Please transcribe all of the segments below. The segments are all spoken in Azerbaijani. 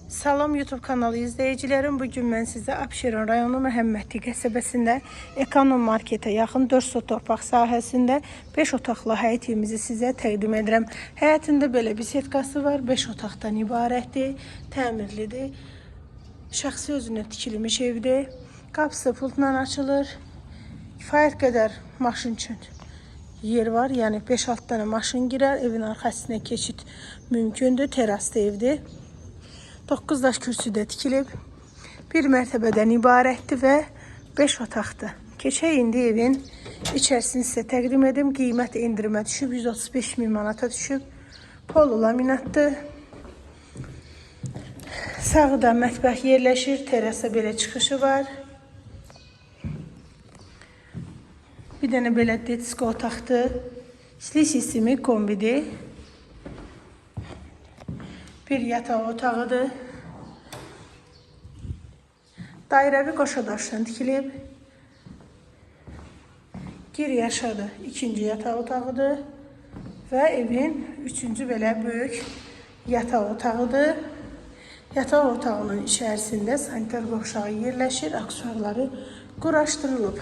Salam YouTube kanalı izləyicilərim. Bugün mən sizə Abşeron rayonu Məhəmmədli qəsəbəsində Ekonom marketə yaxın 4 sot torpaq sahəsində 5 otaqlı həyət evimizi sizə təqdim edirəm. Həyətində belə bir setkası var. 5 otaqdan ibarətdir, təmirlidir. Şəxsi özünə tikilmiş evdir. Qapısı pultla açılır. Kifayət qədər maşın üçün yer var. Yəni 5-6 dənə maşın girər. Evin arxasına keçid mümkündür. Teraslı evdir. 9 daş kürsüdə tikilib. Bir mərtəbədən ibarətdir və 5 otaqdır. Keçək indi evin içərisini sizə təqdim edim. Qiymət endirimə düşüb, 135 min manata düşüb. Polu laminatdır. Sağda mətbəx yerləşir, terasa belə çıxışı var. Bir dənə belə detsko otaqdır. İstilik sistemi kombidir. Bir yataq otağıdır. Dairəvi qoşa daşdan tikilib. Gir yaşadı. İkinci yataq otağıdır. Və evin üçüncü belə böyük yataq otağıdır. Yataq otağının içərisində sanitar qovşağı yerləşir, aksesuarları quraşdırılıb.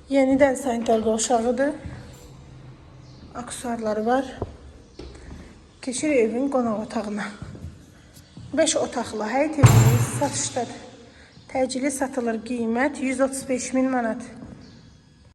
Yenidən sanitar qovşağıdır. Aksesuarları var. Keçir evin qonaq otağına. 5 otaqlı həyət evimiz satışdadır. Təcili satılır, qiymət 135 min manat.